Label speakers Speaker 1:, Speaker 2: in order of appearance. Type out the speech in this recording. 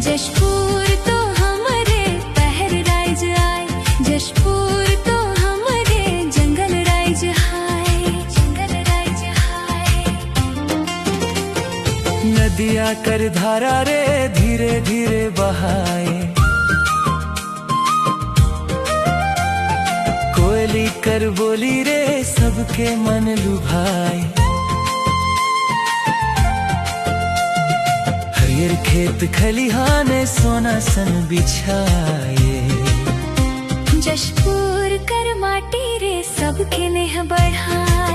Speaker 1: जशपुर तो हमरे पहर राइज आए, जशपुर तो हमरे जंगल राइज हाय, जंगल राइज हाय।
Speaker 2: नदिया कर धारा रे धीरे धीरे बहाए, कोयली कर बोली रे सबके मन लुभाए। हरियर खेत खलिहाने सोना सन बिछाए।
Speaker 1: जशपुर कर माटी रे सबके नेह बढ़ाए।